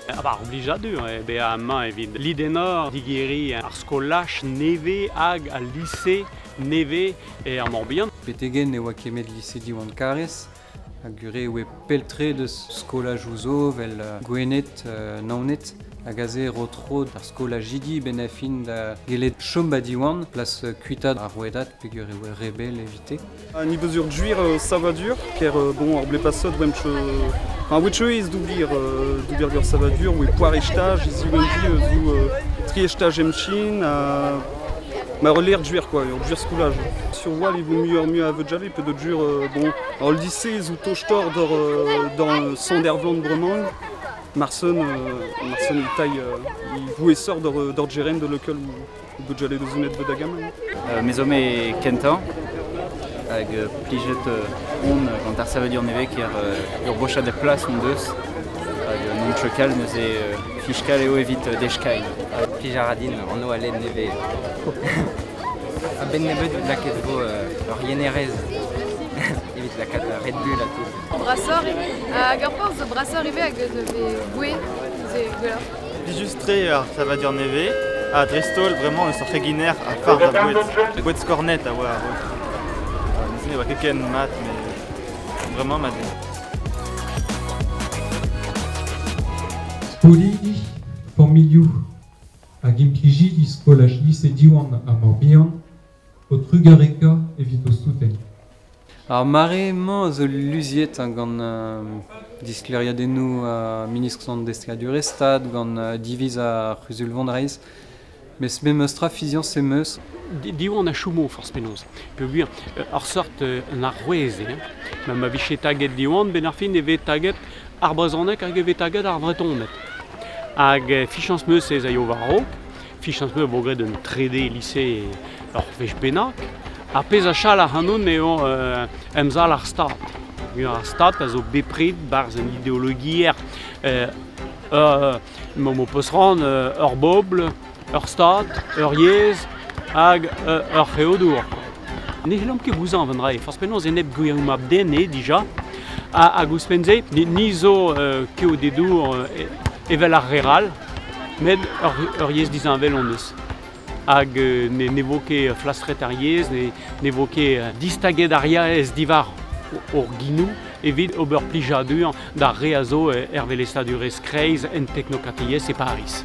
Ar blijadur eo bezañ amañ evit lidennañ digeriñ ar skolaj nevez hag al lise nevez er Morbihan. Betek-henn ne oa ket lise Diwan Karrez hag ure oe pell-tre deus skolajoù zo 'vel Gwened, Naoned hag aze ro tro d'ar skolajidi 'benn ar fin da gellet chom 'ba Diwan plas kuitaat ar rouedad peogwir e oa re bell evite. Ni beus ur gwir savadur, ker bon ar blez pasot oemp Enfin, wetchoez d'oublir d'oublir ur savadur, oe poar estaj, ziwemp-vi zo tri estaj em Chin, ha ma reler gwir quoi, ur gwir skolaj. Sur voile e vo muioc'h-mui a vugale pe de jur bon, al lycée zo tostor d'ur d'ur Sandervland bremañ, Marson Marson il taille il vouessor d'ur d'ur geren de lequel bugale da zonet da gaman. Me zo me kentañ hag plijet on gant ar savadur nevez ker ur bochad plas hon deus hag non chokal neuze fiskal eo evit dechkain. Plij a ra din anv al lenn nevez. A-benn nebeut lakaet vo ur yenerez evit lakaat Red Bull ha tout. Brasoc'h hag ur porzh zo brasoc'h ivez hag eus vez gouez, neuze gwelloc'h. Plijus-tre ar savadur nevez ha dreist-holl bremañ eus ar c'heginer ha farz ar boued. Boued skornet a oa a-raok. Neuze ne oa ket ken mat met vraiment mat eo. Skolidi, familhoù hag implijidi skolaj lise Diwan ha Morbihan o trugarekañ evit o souten. Ar mare-mañ a zo luziet gant disklêriadennoù ministr an deskadurezh Stad, gant diviz ar c'huzul vonreizh. Mes memes tra fiziañs em eus. Diwan a chomo forzh penaos. Peogwir ur seurt un arouez eo. Ma ma vije taget Diwan, benn ar fin e vez taget ar brezhoneg hag e vez taget ar Vretoned. Hag fichañs 'm eus ez aio war-raok. Fichañs 'm eus vo graet un trede lise ur wech bennak. Ar pezh a chal ac'hanon eo emzalc'h ar Stad. Ar Stad a zo bepred 'barzh un ideologiezh m'ho peus c'hoant ur bobl, ur Stad, ur yezh hag ur c'heodour. Ne c'hellomp ket gouzañv an dra-se. Forzh penaos enep gwirioù mab-den eo dija. Hag ouzhpenn-se, ni zo keodedour evel ar re all, met ur yezh disheñvel hon eus. Hag ne vo ket flastret ar yezh, ne vo ket distaget ar yezh diwar hor genoù evit ober plijadur d'ar re a zo er velestradurezh kreiz en teknokratiezh e Pariz.